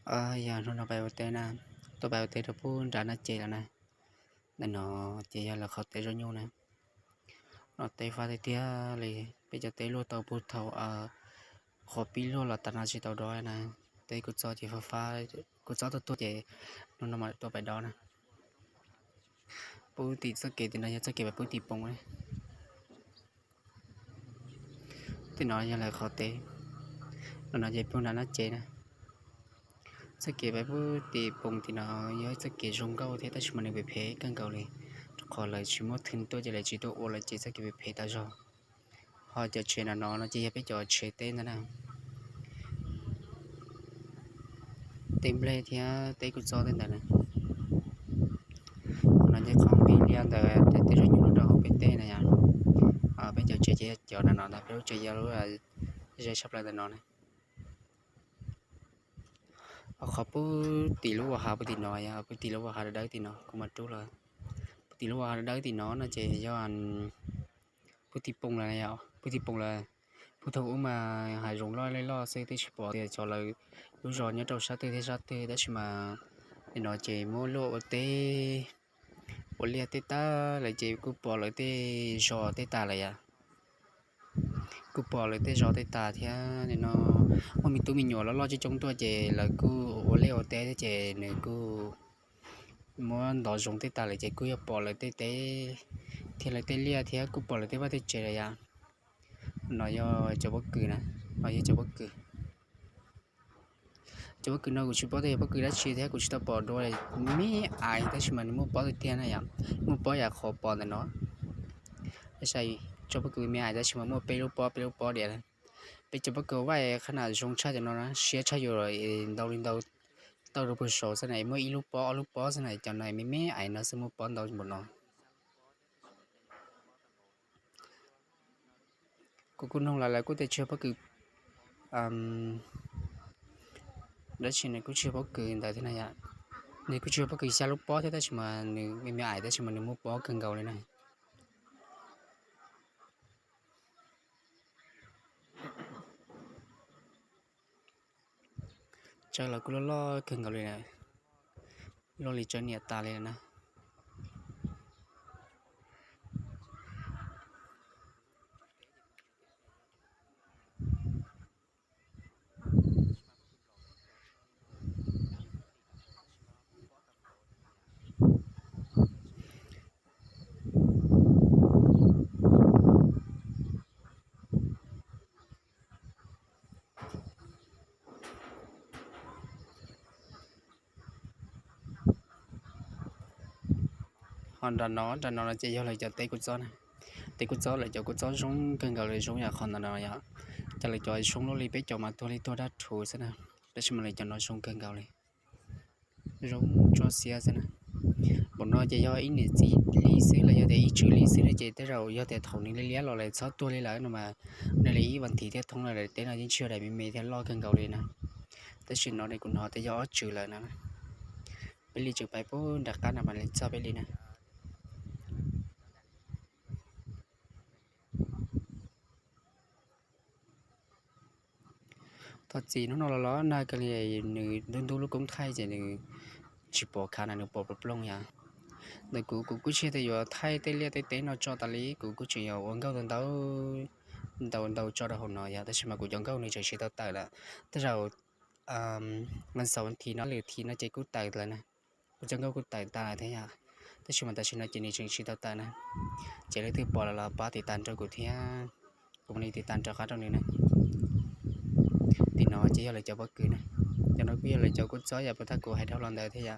Yog hnub no pais ua teb na, tuaj pais ua teb rau pub nram Naj Ces lawm na. Ntawm no ces yog lawv qhov teb zaj nyuj na. No teb fab tiag tiag li, peb cov teb luaj tau puag thaum qhov pib luaj los tas no tsis tau dob na. Teb kuj txob ces fab fab, kuj txob tuaj tuaj ces hnub no mam tuaj pais dob na. Pub tim txoj kev tim no yog txoj kev pais pub tim Poos na. Tim no yog lawv qhov teb, no no ces pub nram Naj Ces na. Txoj kev pais pub tim Poos tim no yog txoj kev zoo nkauj thiab tab sis mas nws phem phem kawg nkaus li, rau qhov lawv tsis muaj thwv tuaj ces lawv tsis tuaj ua lawm ces txoj kev phem phem tas zog. Ho cov tsev no no no ces yog peb cov tsev teb ntag na. Teb nplej thiab teb kuj txob tej ntawd na. Qhov no ces qhov me liab ntawd ces tej zaum nyuj rau hauv peb teb na yom. Peb cov tsev ces yog cov no no ntag, peb lub tsev yog lub ze tshaj plaws ntawm no na. Qhov pub tim lub ua hav pub tim no yog pub tim lub ua hav dawb dawb tim no kuv mam rub los. Pub tim lub ua hav dawb dawb tim no no ces yog pub tim Poos lawm, pub tim Poos lawm. Pub thaum ub mas hav zoov loj li loj xwb twb tsis pom tias cov lawv lub zos nyob rau sab twg thiab sab twg tab sis mas nim no ces muab luaj ua teb, ua liaj tej tag lawm ces kuj pom lawv tej zos tej tas lawm yom. Kuj pom lawv tej zos tej tas thiab nim no muaj me tub me nyuam loj loj coob coob tuaj ces lawv kuj ua liaj ua teb thiab ces nws kuj muab ntov zoov tej tas lawm ces kuj yog pom lawv tej teb thiab lawv tej liaj thiab kuj pom lawv tej vaj tej tsev lawm yom. No yog cov pob kws na, no yog cov pob kws. Cov pob kws no kuv tsis paub tias yog pob kws dab tsi thiab kuv tsis tau pom dua, me me aiv tab sis mas nws muaj pob tiag tiag na yom, muaj pob yam qhov pom ntawm no. Cov pob kws me me aiv tab sis mas muaj peb lub pob peb lub pob diam. Peb cov pob kws vaij qhab na zoo tshaj cov no na, siab tshaj yus ntau li ntau, tau rau puag saud xwb na muaj ib lub pob ob lub pob xwb na, cov no me me aiv no xwb muaj pob ntau npaum no. Kuv kuj noog lawv, lawv kuj tias tsis yog pob kws dab tsi, nws kuj tsis yog pob kws ntawd thiab na yom. Nws kuj tsis yog pob kws xya lub pob thiab tab sis mas nws me me aiv tab sis mas nws muaj pob kawg nkaus li na. Tsawb los kuj loj loj kawg nkaus li na, loj li tsawb niam tas li na. Ho nram no, nram no no ces yog lawv cov teb kua txob na. Teb kua txob lawv cov kua txob zoo kawg nkaus li, zoo yam qhov ntawm no yom. Ces lawv cov zoo luaj li peb cov mas tuag li tuag dab rhuv xwb na, tab sis mas lawv cov no zoo kawg nkaus li, zoo tsuab xiab xwb na. Npaum no ces yog ib niam txiv li xwb los yog tias ib tswv li xwb no ces tej zaum yog tias thaum nws liab liab los lawv txhob tuag li lawm no mas, nws li ib vas thiv thiab thoob lawm teb no yeej tsis yog daim me me thiab loj kawg nkaus li na. Tab sis no kuv hnov tias yog ob tswv lawm na. Peb li tseem pais pub nram qab no mam li txog peb li na. Thov txim hnub no los los nag kawg li, nws ntub ntub lub koob thaij ces nws tsis pom khav na, nws pom plooj plooj yom. Ntawm kuv, kuv kuj tsis yog tias yuav thaij tej liaj tej teb no tso tas li, kuv kuj tseem yuav ua nkauj ntau ntau ntau tso rau hauv no yom, tab sis mas kuv cov nkauj nws tseem tsis tau tawm lawm. Tej zaum vas xaum thiv no lwm thiv no ces kuj tawm lawm na. Kuv cov nkauj kuj tawm tas lawm thiab yom, tab sis mas tam sim no ces nws tseem tsis tau tawm na. Ces leej twg pom lawm los pab tiv tas rau kuv thiab, kuv mam li tiv tas rov qab rau nws na. Tim no ces yog lawv cov pob kws na, cov no kuj yog lawv cov kua txob yam puag ta kuv hais dhau los ntawd thiab yom.